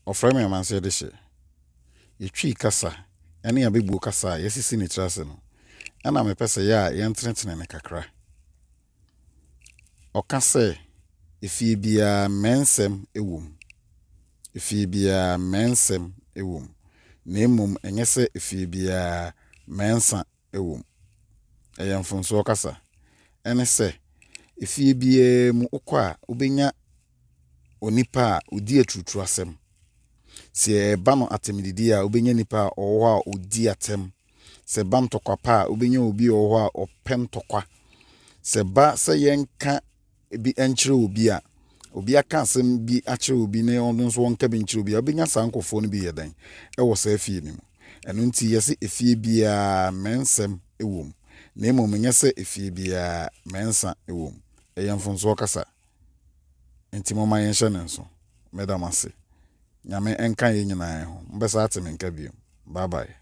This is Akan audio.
Ɔfrɛ me amanseɛ dehye. Yɛ Twi kasa ne abɛbuo kasa a yɛasisi ne tiri ase no, ɛna mepɛ sɛ yɛ a yɛntenetene no kakra. Ɔka sɛ, efie biara mmɛnsɛm wɔ mu. Efie biara mmɛnsɛm wɔ mu. Na mmom ɛnyɛ sɛ efie biara mmɛnsa wɔ mu. Ɛyɛ mfomsoɔ kasa. Ɛne sɛ, efie biara mu wokɔ a, wobɛnya onipa a ɔdi aturuturasɛm. Sɛ ɛba no atɛmdidie a, wobɛnya nipa a ɔwɔ hɔ a ɔdi atɛm. Sɛ ɛba ntɔkwa pa a, wobɛnya obi a ɔwɔ hɔ a ɔpɛ ntɔkwa. Sɛ ɛba sɛ yɛnka bi nkyerɛ obi a, obi aka asɛm bi akyerɛ obi na ɔno nso ɔnka bi nkyerɛ obi a, wobɛnya saa nkurɔfoɔ no bi yɛ dɛn ɛwɔ saa fie no mu. Ɛno nti yɛse efie biara mmɛnsɛm wɔ mu. Na mmom ɛnyɛ sɛ efie biara mmɛnsa wɔ mu. Ɛyɛ mfomsoɔ kasa. Nti momma yɛnhyɛ no nso. Meda mo ase. Nyame nka yɛn nyinaa ho. Mobɛsan ate me nka bio. Bye bye.